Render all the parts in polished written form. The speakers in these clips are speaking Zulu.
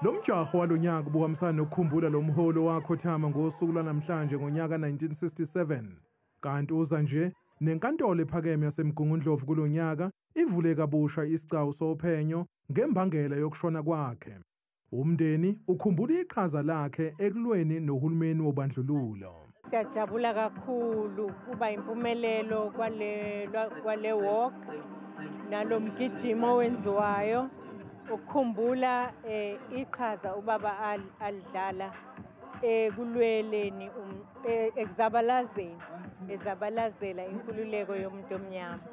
Lo mjaho walonyaka ubuhambisana nokukhumbula lo mholi wakhothama ngosuku lwanamhlanje ngonyaka 1967. Kanti uza nje nenkantolo ephakeme yaseMgungundlovu kulonyaka ivule kabusha isigcawu sophenyo ngembangela yokushona kwakhe. Umndeni ukhumbula iqhaza lakhe ekulweni nohulumeni wobandlululo. Siyajabula kakhulu kuba impumelelo kwale walk nalomgijimo owenziwayo ukukhumbula iqhaza ubaba alidlala ekulweleni ekuzabalazeni ezabalazela inkululeko yomuntu omnyama.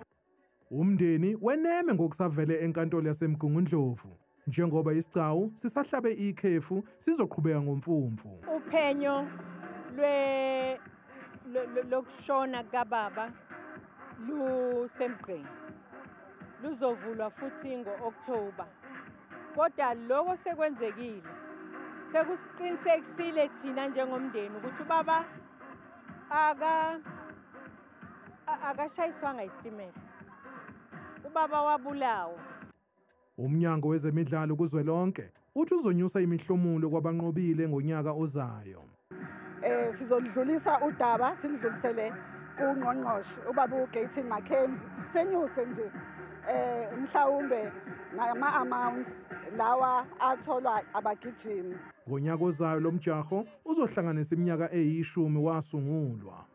Umndeni weneme ngokusavele enkantolo yaseMgungundlovu njengoba isigcawu sisahlabe ikhefu sizoqhubeka ngoMfumfu. Uphenyo lokushona kababa lusemgqeni, luzovulwa futhi ngo-October. Kodwa lokho sekwenzekile, sekusiqinisekisile thina njengomndeni ukuthi ubaba akashayiswanga isitimela, ubaba wabulawa. Umnyango wezemidlalo kuzwelonke uthi uzonyusa imihlomulo kwabanqobile ngonyaka ozayo. Sizolidlulisa udaba silidlulisele kungqongqoshe ubaba uGayton McKenzie, senyuse nje mhlawumbe nama amounts lawa atholwa abagijimi. Ngonyaka ozayo lo mjaho uzohlanganisa iminyaka eyishumi wasungulwa.